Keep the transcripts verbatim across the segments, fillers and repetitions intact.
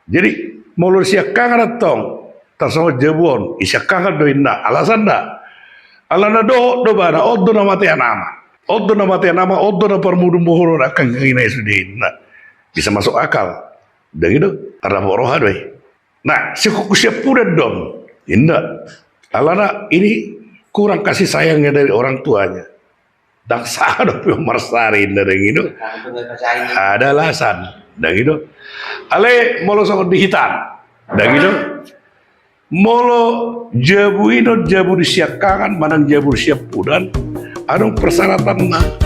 Jadi molo siangkangan antong tarsongon jabu on, i siangkangan do inna, alasanna. Alana dohot do ibana, on do na matean ama. On do na matean ama, on do na parmudu-mudu angka angka ina i sude inna. Bisa masuk akal. Dang i do, tardapot roha do i. Nah, singkukku siampudan do on. Inna. Alana ini kurang kasih sayangnya dari orang tuanya. Dang saha dope marsari inna, dang i do. Ada alasan, dang i do. Alai molo songon di hita, dang i do. Molo jabu i non jabu di siangkangan manang jabu di siampudan, adong persyaratanna.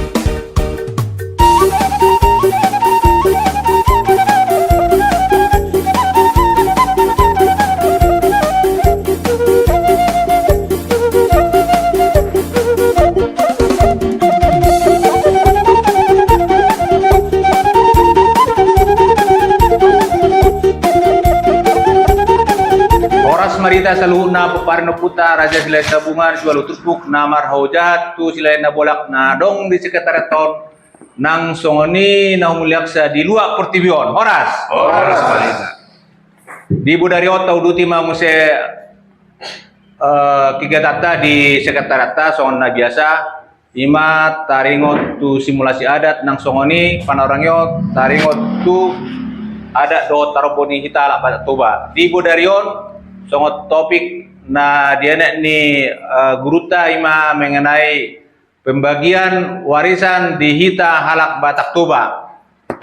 Horas ma di hita saluhutna, pomparan ni ompunta Raja Silahisabungan siualu turpuk na marhaha jahat tu Silalahi Nabolak na adong di sekretariat on, nang songon i na humuliaksa di luat portibi on. Horas. Horas ma di hita. Di bodari on tauduti ma muse, eh, kegiatanta di sekretariatta songon na biasa, ima taringot tu simulasi adat, nang songon i panorangion taringot tu adat dohot tarombo ni hita halak Batak Toba. Di bodari on songon topik na dienet ni, eh, gurunta ima mengenai pembagian warisan di hita halak Batak Toba.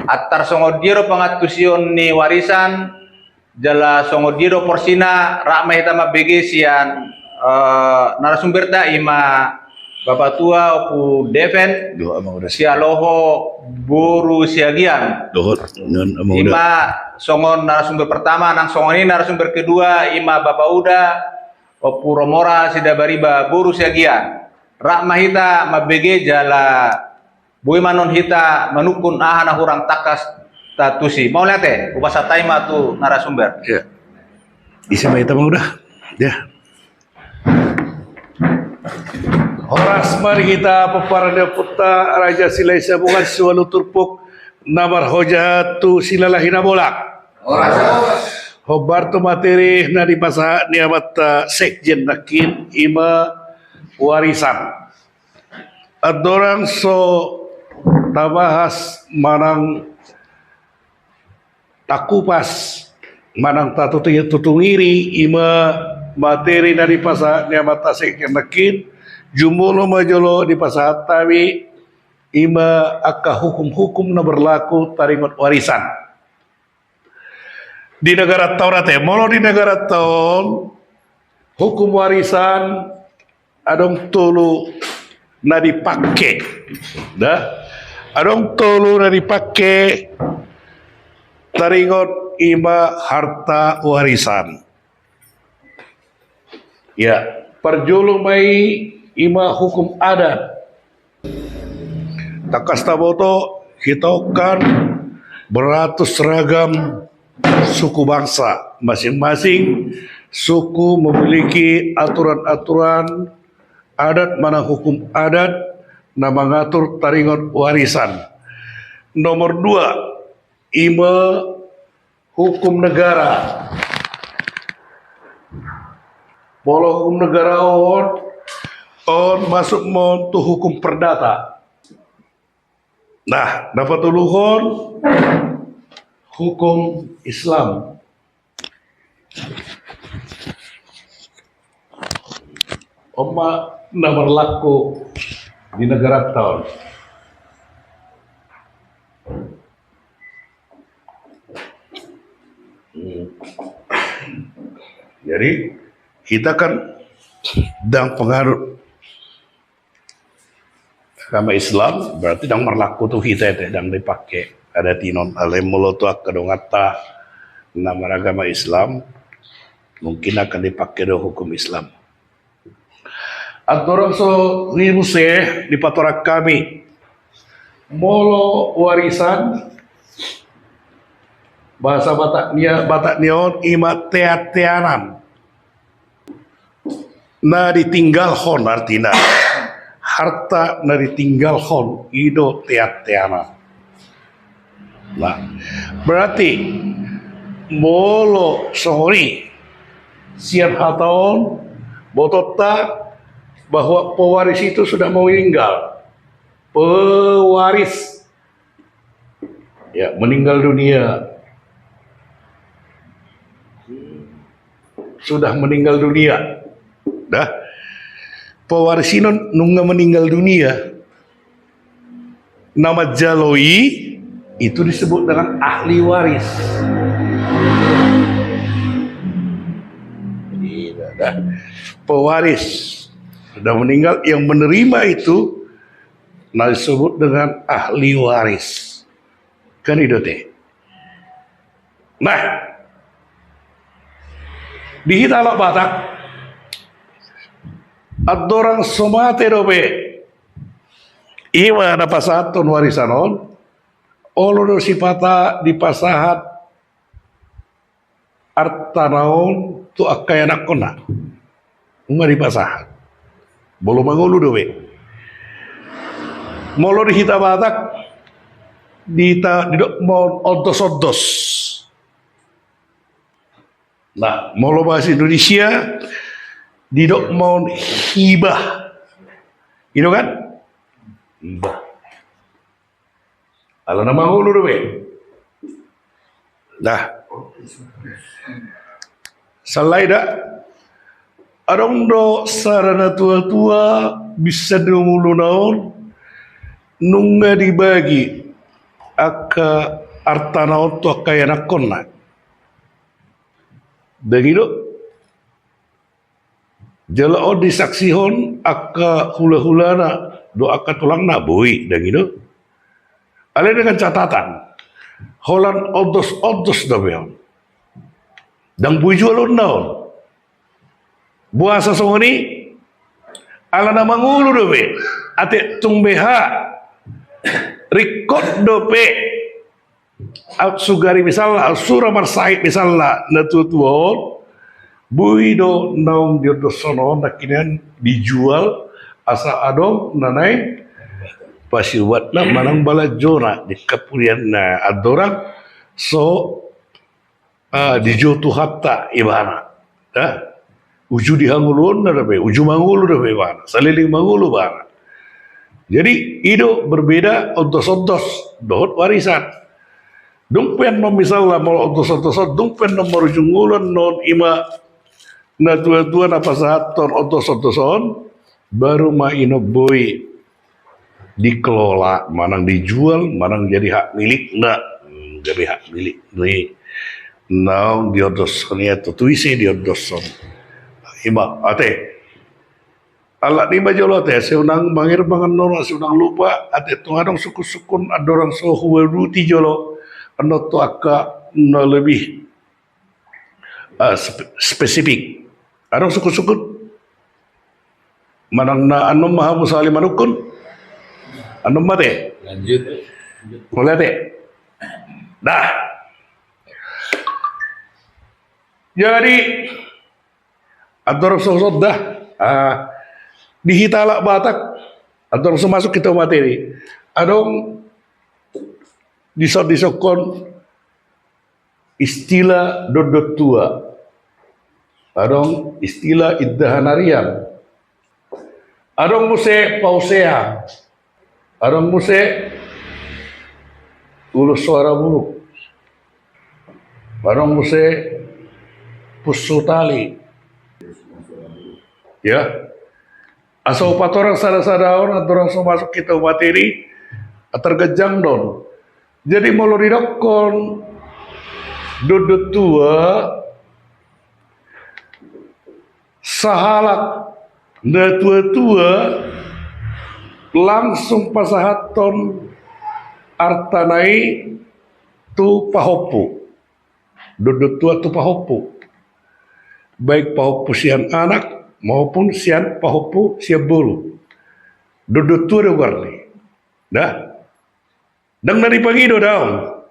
Antar songon dia do pangantusion ni warisan, jala songon dia do porsina, rap ma hita mambege sian, eh, narasumberta ima Bapatua Ompu Deven, dohot Amang Uda. Sialoho boru Siagian. Dohot, non Amang Uda. Ima songon narasumber pertama, nang songon i narasumber kedua ima Bapa Uda Ompu Romora Sidabariba boru Siagian. Rap ma hita mambege jala boi ma non hita manungkun aha na hurang tangkas ta tusi. Mauliate, hupasahat hami ma tu narasumber. Ya. Ise ma hita, Amang Uda? Ya. Horas ma di hita pomparan ni ompunta Raja Silahisabungan siualu turpuk na marhaha jahat tu Silalahi Nabolak. Horas. Hombar tu materi na dipasahat ni amanta sekjen nangkin, ima warisan. Andorang so tabahas manang takupas manang tatutungiri ima materi na dipasahat ni amanta sekjen nangkin, jumolo ma jolo dipasahat hami ima angka hukum-hukum na berlaku taringot warisan. Di negaranta on ate, molo di negaranta on, hukum warisan adong tolu na dipake. Da? Adong tolu na dipake taringot ima harta warisan. Ya, parjolo ma i ima hukum adat. Tangkas taboto, hita on kan beratus ragam suku bangsa, masing-masing suku memiliki aturan-aturan adat manang hukum adat na mangatur taringot warisan. Nomor dua, ima hukum negara. Molo hukum negara on, on masuk ma on tu hukum perdata. Nah, na patoluhon hukum Islam. On ma na marlaku di negaranta on. Hmm. Jadi, hita kan ndang penganut agama Islam, berarti ndang marlaku tu hita ate, ndang dipake adat i non. Alai molo tu angka donganta na maragama Islam, mungkin akan dipake do hukum Islam. Andorang so i muse dipatorang hami, molo warisan, bahasa Batak nia, Batak nia on ima tean-teanan na ditinggalhon, artina harta na ditinggalhon i do tean-teanan. Nah, berarti Molo songon i, sian hata on, botoonta bahwa pewaris itu sudah meninggal. Pewaris. Ya, meninggal dunia. Sudah meninggal dunia. Dah. Pewaris i nunga meninggal dunia. Na manjalo i, itu disebut dengan ahli waris. Iya, dah. Pewaris. Sudah meninggal, yang menerima itu, na disebut dengan ahli waris. Kan i do te. Nah, di hita halak Batak, andorang so mate dope, i ma na pasahathon warisan on, olo do sipata dipasahat artana on tu angka ianakhonna. Nunga dipasahat. Molo mangolu dope. Molo di hita Batak, di hita, didok ma on ondos-ondos. Nah, molo bahasa Indonesia, didok ma on hibah. I do kan? Hibah. Alana mangolu dope. Nah. Sala i da. Adong do sada na tua-tua, binsan ni umuluna on, nunga dibagi angka artana on tu angka ianakhonna. Dang i do. Jala on disaksihon angka hula-hulana dohot angka tulangna, boi, dang i do. Alai dengan catatan, holan ondos-ondos dope on. Dang boi jualonna on. Boasa songon i? Alana mangolu dope. Atik tung beha ringkot dope. Aut sugari misalna, aut sura marsahit misalna, na tua-tua on, boi do naung diondoshon on nangkiningan dijual, asa adong na naeng pasiobatna manang balanjona di angka purianna andorang so, ah, dijou Tuhanta ibana. Dah. Uju di hangoluonna dope, uju mangolu dope ibana, saleleng mangolu ibana. Jadi, i do berbeda ondos-ondos dohot warisan. Dung pe annon misalna molo ondos-ondos on, dung pe annon marujung ngolu annon, i ma na tua-tua na pasahathon ondos-ondos on, baru ma i annon boi dikelola, manang dijual, manang jadi hak milikna. Hmm, jadi hak milik ni naung diondoshon i, tutu ise diondoshon. I ma, ate. Alani i ma jolo ate, asa unang manger mangan nono, asa unang lupa, ate, tung adong sungkun-sungkun andorang so huuduti jolo, annon tu angka na lebih, ah, spe-, spesifik. Adong sungkun-sungkun. Manang na annon ma hamu sahali manungkun. Annon ma ate. Lanjut. Mulai ate. Dah. Jadi, andorang so, so dah. Ah, di hita halak Batak, andorang so masuk hita tu materi. Adong dison-disonkon istilah dondon tua. Adong istilah indahan arian. Adong muse pauseang. Adong muse ulos so harabunuk. Adong muse pusu tali. Ya. Asa hupatorang sada-sada on, andorang so masuk hita tu materi, targanjang do on. Jadi molo didokkon dondon tua, sahalak na tua-tua langsung pasahathon artana i tu pahompu. Dondon tua tu pahompu. Baik pahompu sian anak maupun sian pahompu sian boru. Dondon tua do goarni. Dah. Dang na dipangido daong.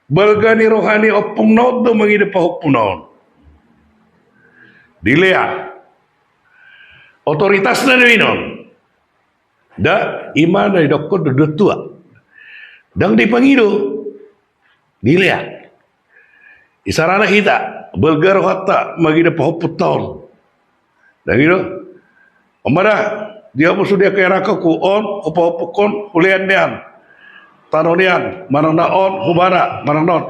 Balga ni roha ni ompungna on do mangido pahompuna on. Dilean. Otoritasna do i non. Da, i ma na didokkon dondon tua. Dang dipangido. Dilean. Isarana hita, balga rohanta mangido pahompunta on. Ndang i do? On ma da, dia pun sude angka ianakhonku on, hupahompungkon, hulean nian. Tano nian, manang na on, hubana, manang na on.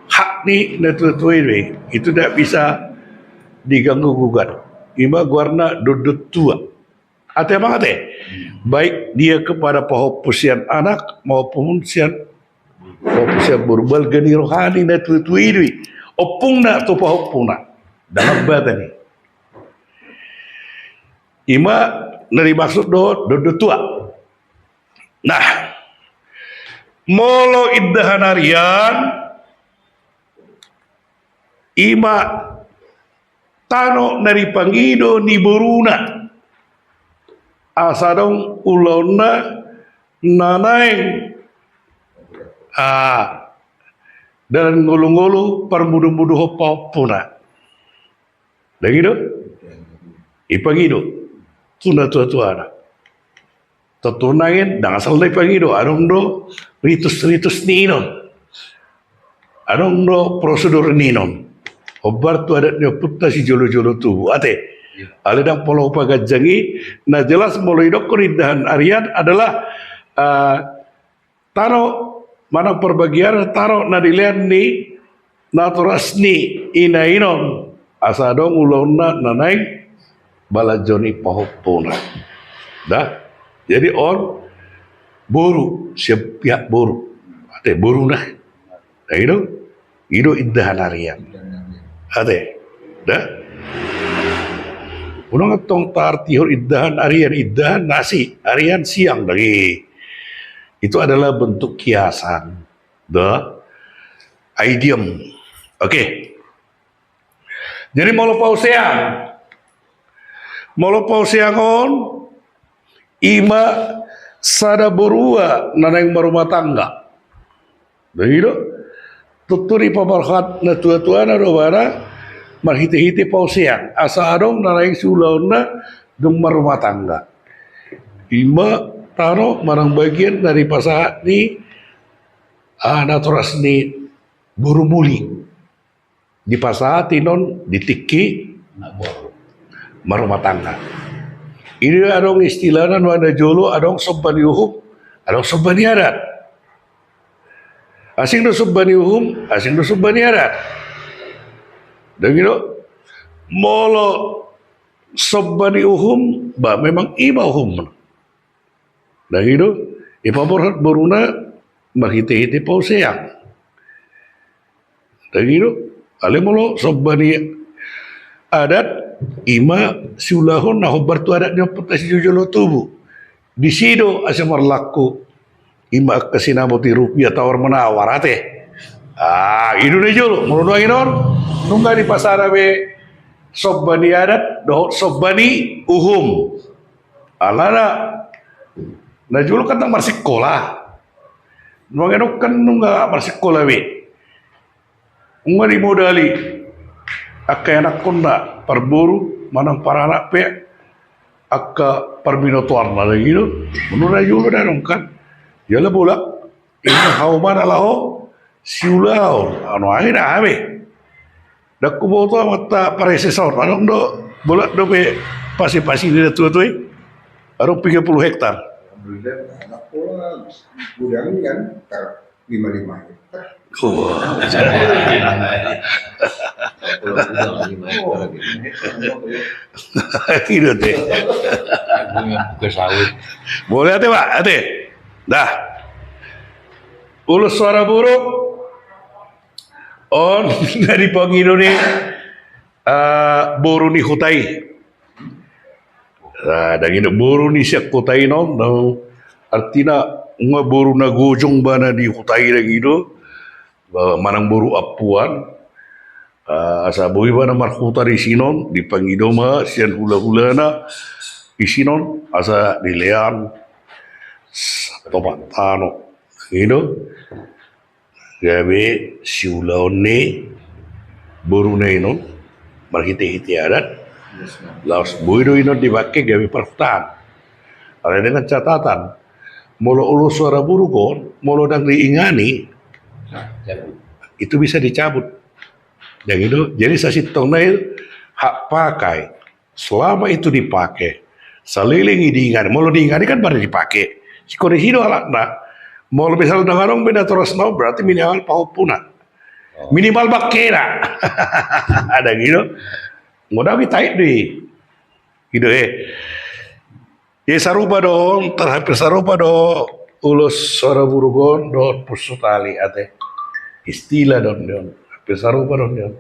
Hak ni natuatua i do i. Itu tidak bisa diganggu gugat. I ma goarna dondon tua. Ate, amang ate. Baik dia kepada pahompun sian anak maupun sian, maupun sian boru, balga ni roha ni natuatua i do i. Ompungna tu pahompungna. Ndang hambatan i. I ma na dimaksud dohot dondon tua. Nah, molo indahan arian, i ma tano na dipangido ni boruna. Asa adong ulaonna na naeng, ah, dalan ngolungolu parmudumuduhon pahompuna. Ndang i do? Dipangido tu natuatuana. Tontu nangkin, ndang asal na dipangido, adong do ritus-ritus ni inon. Adong do prosedur ni inon. Hombar tu adat ni ompunta sijolojolo tubu. Ate, alai ndang pola hupaganjang i, na jelas molo idokkon indahan arian adalah, ah, tano manang parbagian tano na dilean ni natoras ni ina inon, asa adong ulaonna na naeng balanjo ni pahompuna. Dah, jadi on boru, sian pihak boru. Ate, boruna. Nah, i do, i do indahan arian. Ate, dah. Unang antong taartihon indahan arian, indahan na asi, arian siang lagi. Itu adalah bentuk kiasan. Dah. Idiom. Oke. Jadi molo pauseang. Molo pauseang on, i ma sada borua na naeng marrumah tangga. Ndang i do? Tontu dipaborhat natuatuana do ibana marhitehite pauseang. Asa adong na naeng siulaonna dung marrumah tangga. I ma tano manang bagian na dipasahat ni, ah, natoras ni boru muli. Dipasahat inon di tingki marrumah tangga. I do adong istilahna nuaeng na jolo, adong somba ni uhum, adong somba ni adat. Asing do somba ni uhum, asing do somba ni adat. Ndang i do? Molo somba ni uhum, ba memang i ma uhum. Ndang i do? Dipaborhat boruna marhitehite pauseang. Ndang i do? Alai molo somba ni adat, i ma siulahon na hombar tu adat ni ompunta sijolojolo tubu. Disi do asa marlaku, i ma angka sinamot di rupiah tawar menawar, ate. Ah, i do na jolo, molo nuaeng on, nunga dipasada be somba ni adat dohot somba ni uhum. Alana na jolo kan ndang marsikola. Nuaeng on kan nunga marsikola be. Nunga dimodali angka ianakhonna, parboru manang paranak pe angka parbinotoanna lagi do. Molo na jolo ndang adong kan. Jala bolak i ma hauma na laho siulaon. Anu aja dah be. Ndang huboto amanta pareses on, adong do bolak dope pasipasi ni natuatua i. Adong piga puluh hektar. Alhamdulillah, anak pola gudang kan, tar lima lima hektar. Wah. Tidak deh. Buka sawit. Boleh ate, Pak, ate. Dah. Ulos suara buruk. On na dipangido ni, eh, boru ni huta i. Nah, ndang i do boru ni sian huta i non, non. Artina nunga boru na gojong ibana di huta i, ndang i do. Ba, manang boru ampuan. Eh, asa boi ibana marhuta disi non, dipangido ma sian hulahulana disi non, asa dilean topan tano. Ndang i do. Gabe siulaon ni boruna inon marhitehite adat. Laos boi do inon dipake gabe parhutaan. Alai dengan catatan, molo ulos suara buruk on, molo ndang diingani, itu bisa dicabut. Jadi itu, jadi sasintongna itu hak pakai. Selama itu dipakai, saleleng i diingani. Molo diingani kan berarti dipakai. Singkop disi do halakna. Molo misalna ndang adong be natorasna on, berarti minimal pahompuna. Oh. Minimal bangkena. Ndang i do. Molo ndang i tait do i. Gitu, eh. Jadi sarupa do on, hampir sarupa do ulos suara buruk on dohot pusu tali, ate. Istilah do on, do on. Hampir sarupa do on, do on.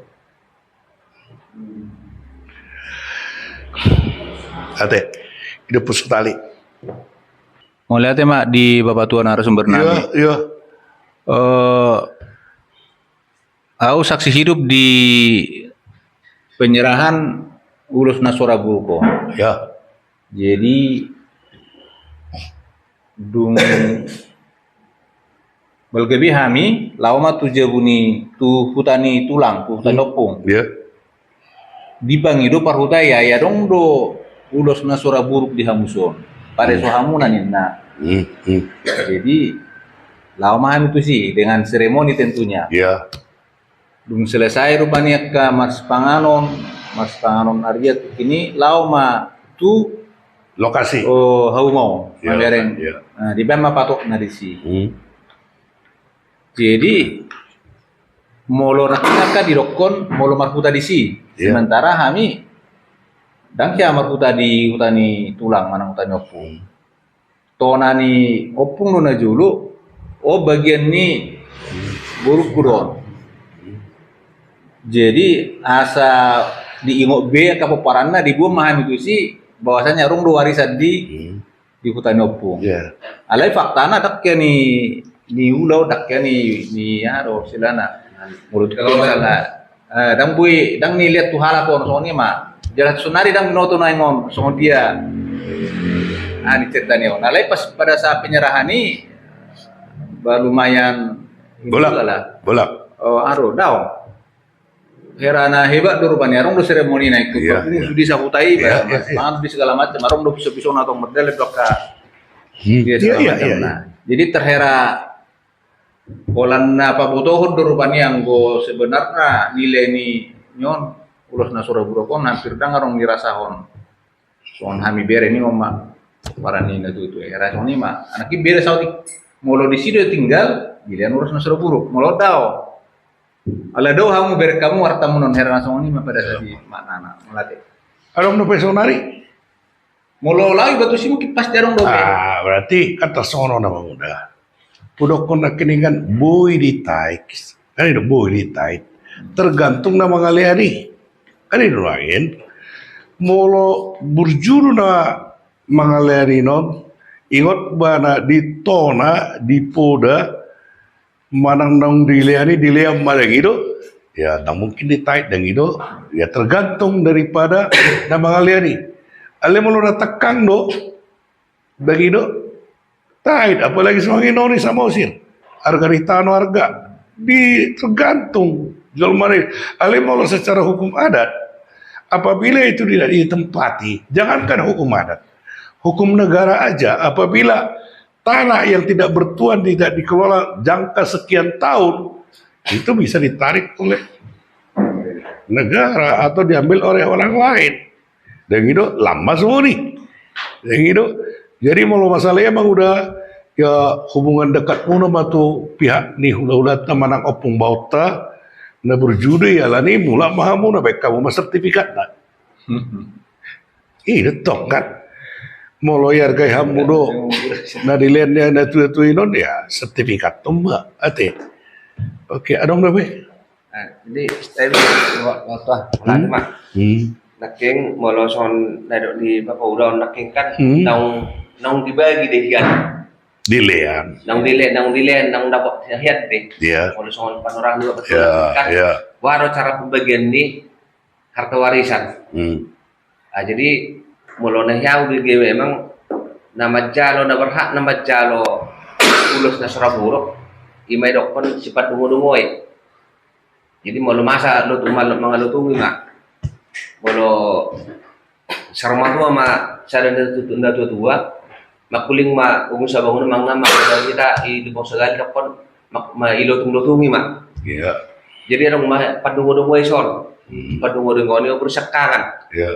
Ate, hidup pusu tali. Mauliate ma di bapak tua narasumber nami. Iya, iya. Eh, au saksi hidup di penyerahan ulos na suara buruk on. Ya. Jadi dung balga be hami, laho ma tu jabu ni, tu huta ni tulang, tu huta ni ompung. Iya. Dipangido parhuta i, ai adong do ulos na suara buruk di hamu son. Pareso hamuna ninna. Hmm, hmm. Jadi laho ma hami tusi dengan seremoni tentunya. Iya. Dung selesai rupani angka marsipanganon, marsipanganon arian tu kini, laho ma tu lokasi. Oh, hauma on, iya, mamereng. Iya. Nah, dibaen ma patokna disi. Hmm. Jadi molo nangkin angka didokkon molo marhuta disi. Iya. Sementara hami ndang hea marhuta di huta ni tulang manang huta ni ompung. Hmm. Tona ni ompung do na jolo, o bagian ni borungku do on. Jadi asa diingot be angka pomparanna, diboan ma hami tusi bahwasanya adong do warisan di, hmm, di huta ni ompung. Iya. Alai faktana ndang hea ni, ni ula, ndang hea ni, ni aha do istilahna. Menurut kalau misalna Eh, ndang boi, ndang nilehon tu halak on, songon i ma. Jelas sonari ndang binoto naeng on songon dia. Ah, ni cerita ni on. Alai pas pada saat penyerahan i, bah, lumayan bolak. Bolak. Oh, aro, daong. Hera na hebat do rupani, adong do seremoni na ikut. Iya, iya. Sude sahuta i, iya, bah, iya, iya, mangan di segala macam. Adong do piso-piso na tong merdele doka. Hmm. Iya, iya, segala macam, iya, nah. Jadi terhera Holan na pabotohon do rupani anggo sebenarna nilai ni on, ulos na suara buruk on, hampir ndang adong dirasahon. Songon hami bere ni on ma, pomparan ni na tutu. Hera songon i ma. Anak i bere saotik. Molo disi do tinggal, dilehon ulos na suara buruk. Molo dao. Ala dao hamu bere hamu artamu on, hera na songon i ma pada saat i maknana. Mauliate. Adong dope sonari. Molo laho iba tusi mungkin pasti adong dope. Ah, berarti kan tarsongon on, Amang Uda. Hudokkon nangkiningan boi ditait. Kan i do, boi ditait. Tergantung na mangalean i. Kan i do nangkin. Molo burju do na mangalean i non, ingot ba na di tona, di poda, manang naung dilean i, dilean ma, ndang i do. Ya, ndang mungkin ditait, ndang i do. Ya, tergantung daripada na mangalean i. Alai molo na tangkang do, ndang i do. Tait, apalagi songon i non i Samosir. Harga di tano harga. Di, tergantung jolma i. Alai molo secara hukum adat, apabila itu tidak ditempati, jangankan hukum adat, hukum negara aja, apabila tanah yang tidak bertuan tidak dikelola jangka sekian tahun, itu bisa ditarik oleh negara atau diambil oleh orang lain. Ndang i do, lam ma songon i. Ndang i do. Jadi molo masalah i, Amang Uda, ya, hubungan dekatmuna ma tu pihak ni hulahulanta manang ompung baonta na burju do i, alani mulak ma hamu, na baen hamu ma sertifikatna. I do tong kan. Molo ihargai hamu do na dilean ni natuatua i non, ya sertifikat tong ma, ate. Oke, adong dope? Nah, jadi style waktu ah, hmm, nanti mah. Hmm. Nangkin molo songon na didok ni Bapak Uda on nangkin kan, hmm, naung, naung dibagi do hian. Dilean. Naung dilean, naung dilean, naung dapot hian do. Iya. Molo songon panorang juga betul, iya, kan. Iya. Waro cara pembagian ni harta warisan. Hmm. Ah, jadi molo na hea do i memang na manjalo, na berhak na manjalo ulos na suara buruk, i ma didokkon sipandungudungu i. Jadi molo masa lotu, molo mangalotungi ma, molo saur matua ma sada na tutu, na tuatua, mangkuling ma ungun sabangunan mangan ma, hita i di pos sagali dokkon ma, ma ilotunglotungi ma. Iya. Jadi adong ma pandongodongo i son. Hmm. Pandongodongo i boru siangkangan. Iya.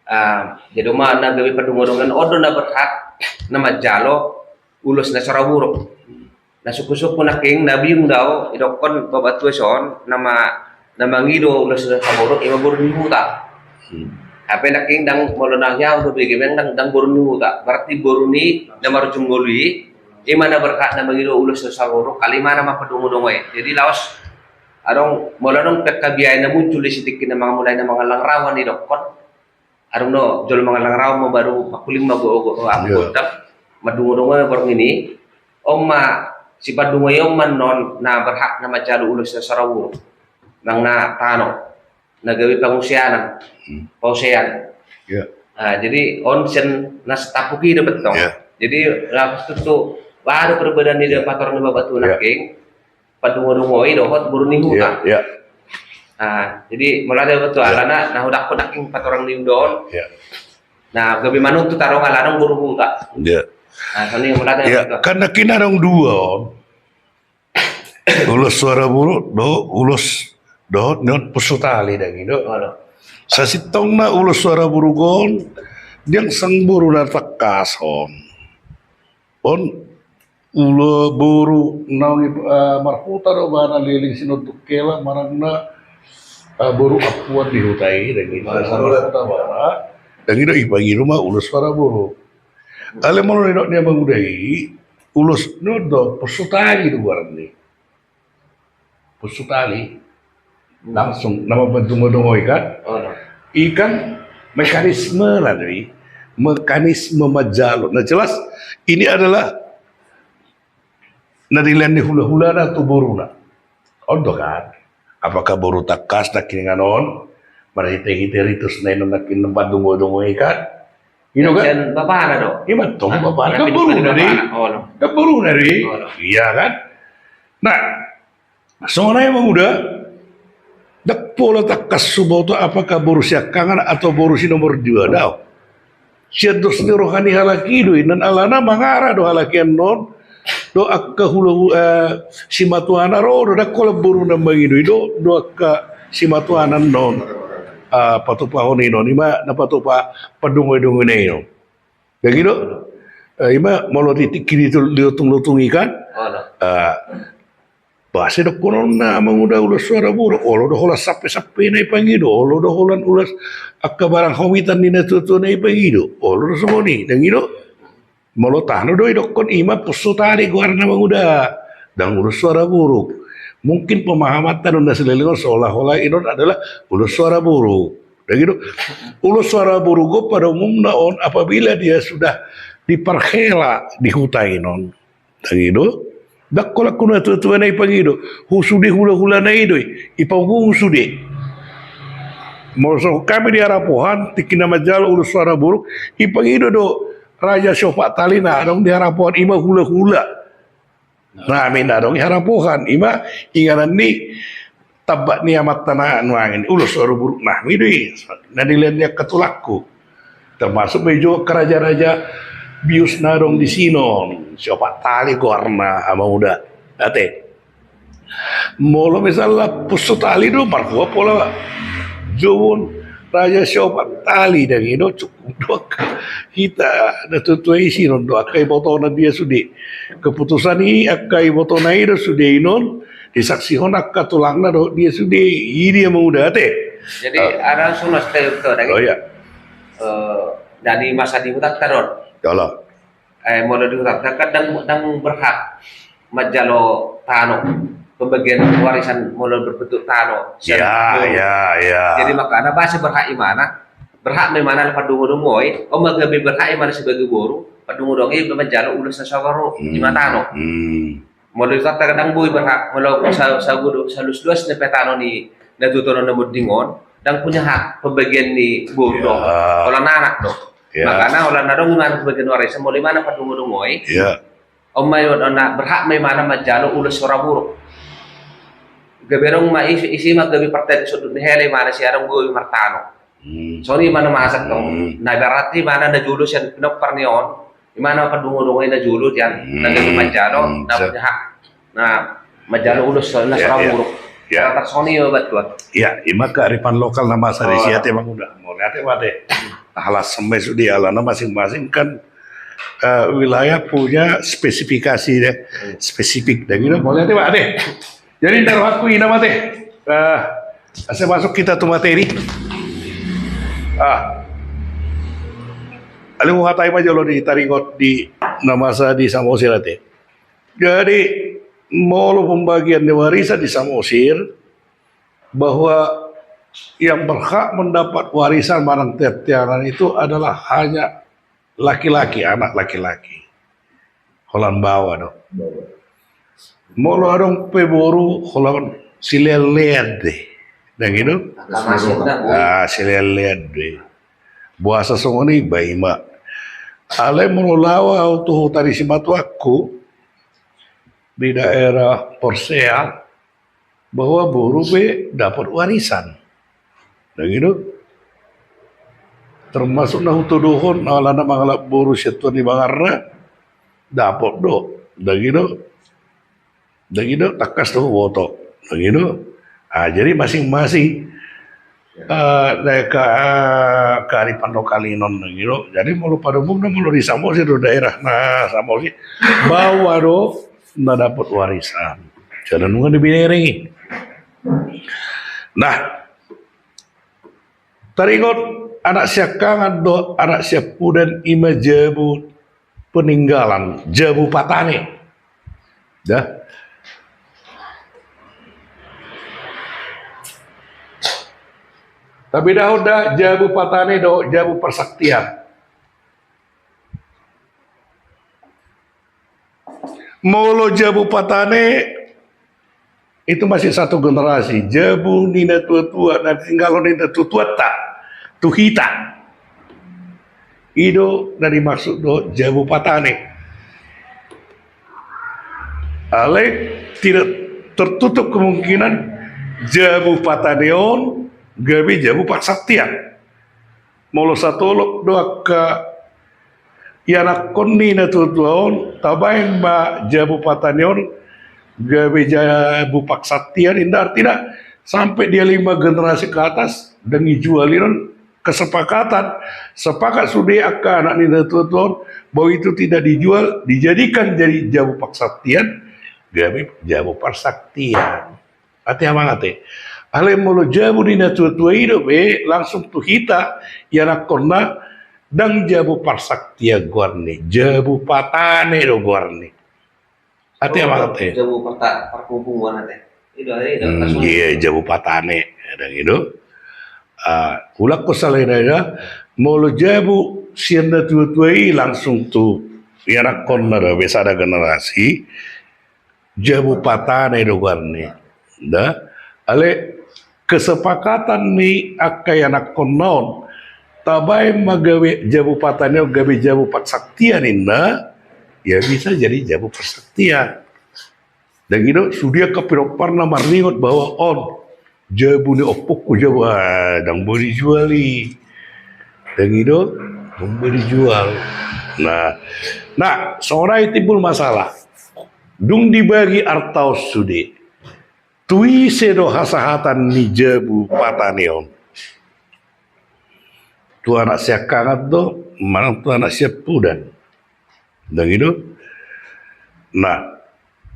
Ah, jadi ma na gabe pandongodongo on do na berhak na manjalo ulos na so ra buruk. Na sungkun-sungkun nangkin na bingung do au, idokkon baoa tu son, nama na mangido ulos na so ra buruk, ima boru ni huta. Hmm. Hape nangkin ndang molo na hiahu do bege ndang, ndang boru ni huta. Berarti boru ni na marujung ngolu i, ima na berhak na mangido ulos na so ra buruk, alai ima na mandongodongo i. Jadi laos adong, molo adong pengkabiayan na muncul di sitingki na mangamulai na mangallang rawan idokkon. Adong do, jolo mangallang rawan ma baru pakuling ma gogo, gogo, aku gondang, mandongodongo borngin i, on ma, si pandongodongo i on ma non, na berhak na manjalo ulos na so ra buruk. Nang na tano, na gabe panguseanan, hmm, pausean. Iya. Nah, jadi on sian na satampuk i do bettong. Iya. Jadi, laos tutu, baru perbedaan di, iya, patorang ni baoa tu, iya, nangkin, pandongodongo i dohot boru ni huta. Iya, iya. Nah, jadi molo ada betul, iya, alana, na hudok-hudok nangkin patorang ni huta on. Iya. Nah, gabe manuntut adong alana boru huta. Iya. Nah, soni molo ada, iya, betul. Kan nangkin adong dua on. Ulos so ra buruk, do, ulos dohot nion pusu tali ndang i do. Olo. Sasintongna ulos so ra buruk on, ndang sang boru na tangkas on. On, ulos boru naung i, eh, marhuta do ibana leleng sinonduk hela manang na, eh, boru ampuan di huta i, ndang i do, marhuta ibana. Ndang i do ipangido ma ulos so ra buruk. Alai molo nidok ni amang uda i, ulos ni on do, pusu tali do goarna i. Pusu tali. Hmm. Langsung, nama mandongodongo i kan? Oh, no. I kan mekanisme na do i. Mekanisme manjalo. Nah, jelas ini adalah na dilehon ni hulahulana tu boruna. On do kan? Apakah boru tangkas nangkin inganan on? Marhitehite ritus na i nangkin na mandongodongo i kan? I do kan? Sian bapana do. I ma tong, ah, bapana. Kan boruna do i. Oh, no. Kan boruna do i. Oh, no. Iya kan? Nah, songon i amang uda, ndang pola tangkas huboto apakah boru siangkangan atau boru si nomor dua, daong. Sian dos ni roha ni halak i do i, nang alana mangarah do halak i annon, do angka hula, eh, simatuana ro do, ndang holan boruna mangido i do, do angka simatuana annon, eh, patupahon i non, i ma na patupa pandongodongo i non. Jadi do, eh, i ma molo di tingki di tul-, di lutung-lutung i kan, eh, boasa dohononna amang uda ulos so ra buruk, olo do holan sampe-sampe na ipangido, olo do holan ulos angka barang homitan ni natua-tua na ipangido, olo do songon i, ndang i do. Molo tano do idokkon i ma pusu tali goarna amang uda, ndang ulos so ra buruk. Mungkin pemahamanta do na saleleng on seolah-olah i non adalah ulos so ra buruk. Ndang i do. Ulos so ra buruk on pada umumna on apabila dia sudah diparhela di huta i non. Ndang i do. Ndang holan tu natua-tua na ipangido. Hu sude hulahulana i do i. Ipagugu sude. Molo songon hami di Harapohan, tingki na manjalo ulos so ra buruk, ipangido do raja siopat tali na adong di Harapohan, i ma hulahula. Nami na adong di Harapohan, i ma inganan ni tambak ni amanta na nuaeng i, ulos so ra buruk nami do i, na dilehon ni angka tulangku. Termasuk ma i jo angka raja-raja bius na adong di sinon, siopat tali goarna amang uda. Ate. Molo misalna pusu tali do, marhua pola jomon raja siopat tali, ndang i do cukup do angka hita natua-tua i sinon do angka ibotona dia sude. Keputusan i angka ibotona i do sude i non, disaksihon angka tulangna dohot dia sude i, i dia amang uda ate. Jadi, eh, ada langsung mas teu ke lagi. Oh iya. Eh, dari masa di huta terus. Ya Allah. Eh, molo di hutanta kan ndang, ndang berhak manjalo tano, pembagian warisan molo berbentuk tano. Sian, ya, boru. Ya, ya. Jadi makana boasa berhak imana, berhak ma imana na pandongodongo i, on ma gabe berhak imana sebagai boru, pandongodongo i manjalo ulos na so ra buruk, hmm, i ma tano. Hmm. Molo di hutanta ndang boi berhak, molo sa-, sagudo, saluas-luas ni pe tano ni natua-tua na monding on, ndang punya hak pembagian ni boru do, ya, holan anak do. Ya. Makana holan adong imana pembagian warisan, molo imana pandongodongo i. Ya. On ma i, on na berhak ma imana manjalo ulos so ra buruk. Gabe adong ma isi, isi ma gabe partai di sundut ni hela imana sian adong gabe martano. Hmm. Songon i imana masa tong. Hmm. Na berarti imana na jolo sian pinompar ni on. Imana pandongodongo i na jolo sian. Hmm. Na gabe manjalo, hmm, na punya hak. Nah, Manjalo ulos na saraburuk. Ya, ya. Tarsongon i obat gua. Ya, ima kearifan lokal na masa di siate manguda. Mauliate ma te. Halas semai sude alana masing-masing kan, eh, wilayah punya spesifikasi ya. Spesifik dan gitu. Mauliate ma te. Jadi ntar waktu ina ma te. Eh, asa masuk kita tu materi. Ah. Alai huhatai ma jolo di taringot di na masa di Samosir ate. Jadi molo pembagian ni warisan di Samosir, bahwa yang berhak mendapat warisan manang tiang-tiangan itu adalah hanya laki-laki, anak laki-laki. Holan baoa do. Molo adong pe boru holan silean-lean do. Dang i do? Ah, silean-lean do. Boasa songon i, ba ima. Alai molo laho au tu huta ni simatuangku di daerah Porsea, bahwa boru pe dapat warisan. Dang i do? Termasuk na hutodohon alana mangalap boru sian tuan ni bangarna, dapat do. Dang i do? Dang i do? Tangkas do huboto. Dang i do? Ah, jadi masing-masing, eh, daerah ke, eh, kearifan lokal i non, dang i do? Jadi molo pada umumna molo di Samosir do daerah na Samosir, baoa do na dapat warisan. Jala nunga dibinereng i. Nah, taringot anak siangkangan dohot anak siampudan ima jabu peninggalan, jabu patane. Dah. Tabedahon da jabu patane dohot jabu parsaktian. Molo jabu patane itu masih satu generasi, jabu ni natua-tua, na tininggalhon ni natua-tuanta tu hita. I do na dimaksud dohot jabu patane. Alai tidak tertutup kemungkinan jabu patane on gabe jabu parsaktian. Molo satolop do angka ianakkon ni natua-tua on, tabaen ma jabu patane on gabe jabu parsaktian, inda artina sampe dia lima generasi ke atas, dang dijual i on kesepakatan. Sepakat sude angka anak ni natua-tua on bahwa itu tidak dijual, dijadikan jadi jabu parsaktian, gabe jabu parsaktian. Ate amang ate. Alai molo jabu ni natua-tua i dope langsung tu hita ianakkonna, dang jabu parsaktian goarni, jabu patane do goarni. Ate amang ate. Jabu parta-, parhubungan ate. I do, i do. Hmm, iya, jabu patane. Dang i do. Ah, hulang ko sala ina ina. Molo jabu sian natua-tua i langsung tu ianakkonna do, biasa ada generasi. Jabu patane do goarni. Da? Alai kesepakatan ni angka ianakkonna on, tabaen ma gabe jabu patane on gabe jabu parsaktian ninna, ya bisa jadi jabu parsaktian. Dang i do, sude angka pinomparna marningot bahwa on jabu ni ompungku jabu, ah, dang boi dijual i. Dang i do, dang boi dijual. Nah, nah, songon i timbul masalah. Dung dibagi arta on sude, tu ise do hasahatan ni jabu patane on? Tu anak siangkangan do manang tu anak siampudan? Dang i do? Nah,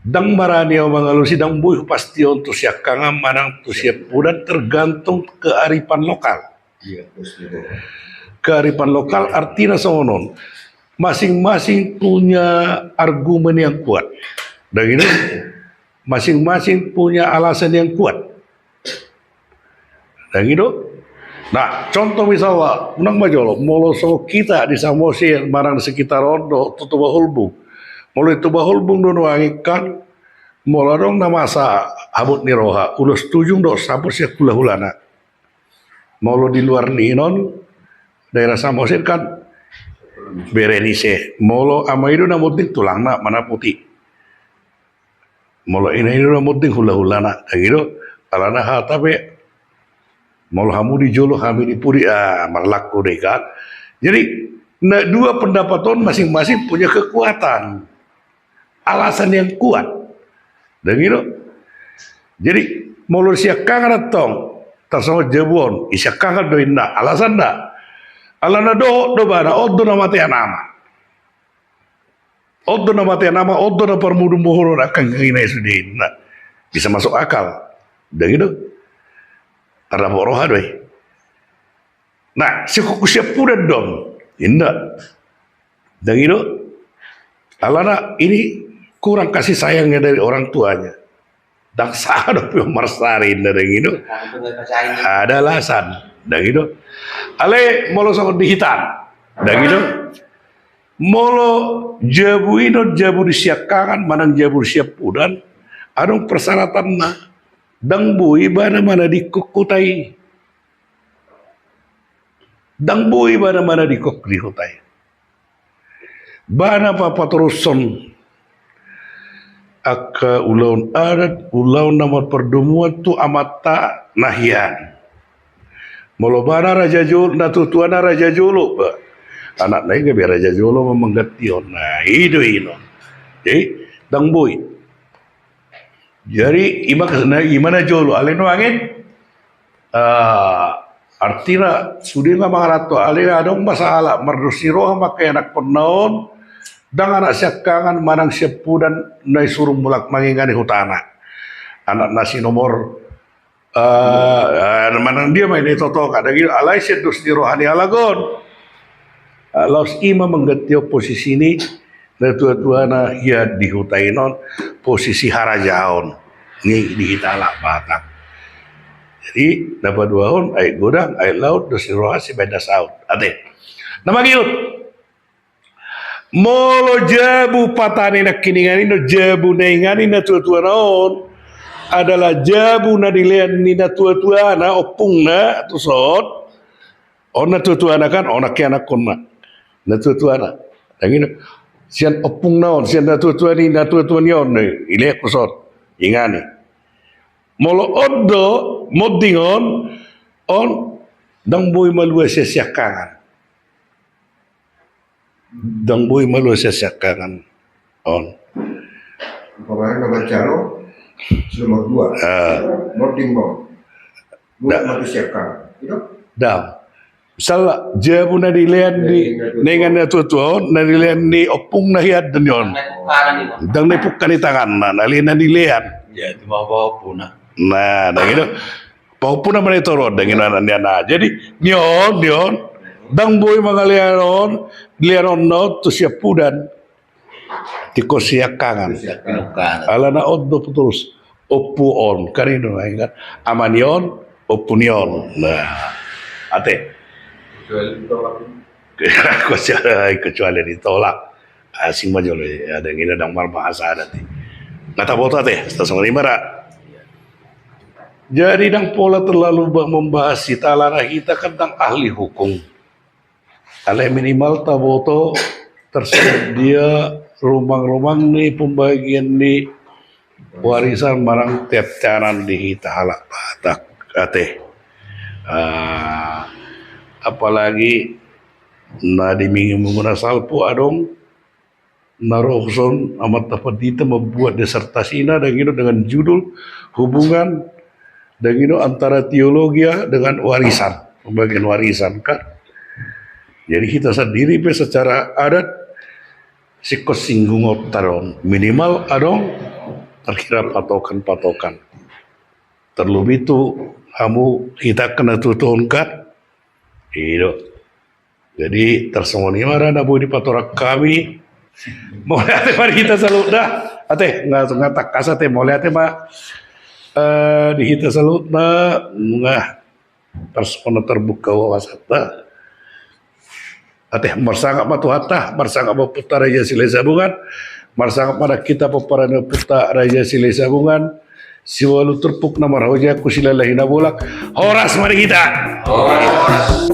dang barani au mangalusi, dang boi hupastihon tu siangkangan manang tu siampudan, tergantung kearifan lokal. Iya, terus gitu. Kearifan lokal artina songon on. Masing-masing punya argumen yang kuat. Dang i do? Masing-masing punya alasan yang kuat. Dang i do? Nah, contoh misalna, unang ma jolo, molo songon hita di Samosir manang sekitar on do, tu Toba Holbung. Molo di Toba Holbung do nuaeng kan, molo adong na masa habot ni roha, ulos tujung do sampur sian hulahulana. Molo di luar ni i non, daerah Samosir kan, bere ni ise. Molo ama i do na monding tulangna, mana putih. Molo ina i do na monding hulahulana, dang i do? Alana hata pe, molo hamu di jolo hami di pudi, ah, marlangku do i kan. Jadi, na dua pendapat on masing-masing punya kekuatan. Alasan yang kuat. Dang i do? Jadi molo siangkangan antong tarsongon jabu on, i siangkangan do inna. Alasanna, alana dohot do ibana, on do na matean ama. On do na matean ama, on do na parmudu-muduhon angka angka ina i sude inna. Bisa masuk akal. Dang i do. Tardapot roha do i. Nah, singkukku siampudan do on. Inda. Dang i do. Alana ini kurang kasih sayangnya dari orang tuanya. Dang saha dope marsari inda, dang i do. Ada alasan. Dang i do. Alai molo songon di hita. Dang i do. Molo jabu i do jabu di siangkangan manang jabu di siampudan, adong persyaratanna. Dang boi ibana manadingkon huta i. Dang boi ibana manadingkon di huta i. Ibana papatorushon angka ulaon adat, ulaon na marpardomuan tu amanta na hian. Molo ibana raja jolo, na tuatuana raja jolo, ba, anakna i gabe raja jolo ma manggantihon. Nah, i do i non. Jadi dang boi. Jadi ima, na ima na jolo, alai nuaeng, ah, artina sude ma mangaranto, alai adong ma sahalak mardos ni roha mangkaianakkonna on, dang anak siangkangan manang siampudan na isuru mulak mangingani hutana. Anak na si nomor, ah, ah, manang dia ma i na i totoka, dang i do, alai sian dos ni roha ni halak on. Ah, laos ima manggantihon posisi ni na tuatuana hian di huta i non, posisi harajaon ni di hita halak Batak. Jadi na paduahon, aek godang, aek laut, dos ni roha, sibaen na saut. Ate. Na mangihut. Molo jabu patani nangkiningan i, jabu na ingan i na tuatuana on adalah jabu na dilean ni na tuatuana, ompungna, tuson. On na tuatuana kan, on angka anakkonna. Na tuatuana. Dang i do. Sian ompungna on, sian na tuatua ni, na tuatua ni on, ilean tuson. Ingan i. Molo on do, monding on, on, dang boi malua sian siangkangan. Dang boi malua sian siangkangan. On. Umpamana na baca lo, nomor dua. Ah. Monding on. Dua mati siangkangan. I do? Dang. Misalna, jabu na dilean ni, na ingan na tuatua on, na dilean ni ompungna hian do ni on. Dang na ipungka ni tanganna, na dilean. Jadi, bawa-bawa puna. Nah, dang i do. Pahompuna ma na i toruan, dang i do anak ni anak. Jadi, ni on, ni on. Dang boi mangalean on, lean on na on tu siampudan. Tingkos siangkangan. Alana on do torus. Ompu on. Kan i do, kan. Ama ni on, ompu ni on. Nah. Ate. Kecuali ditolak. Asing ma jolo, ya, dang i do, dang marbahasa adat i. Nga taboto ate, songon i ma ra. Jadi dang pola terlalu ba-, membahas hita, alana hita kan dang ahli hukum. Alai minimal taboto tersedia rumang-rumang ni pembagian ni warisan manang teanteanan di hita halak Batak. Ate. Ah, apalagi na di minggu-minggu na salpu adong na ro tuson amanta pandita membuat disertasina, dang i do, dengan judul hubungan, dang i do, antara teologia dengan warisan, pembagian warisan kan. Jadi hita sandiri pe secara adat singkos singgungonta do on, minimal adong tarkira patokan-patokan. Terlebih tu hamu hita angka na tuatua on kan. I do. Jadi tarsongon i ma ra na boi dipatorang hami. Mauliate ma di hita saluhutna. Ate, nga, nga tangkas ate, mauliate ma, eh, di hita saluhutna, nga tarsongon na terbuka wawasanta. Ate, marsangap ma Tuhanta, marsangap ma Ompunta Raja Silahisabungan, marsangap ma nang hita pomparan ni Ompunta Raja Silahisabungan, siualu turpuk na marhojak tu Silalahi Nabolak, horas ma di hita. Horas.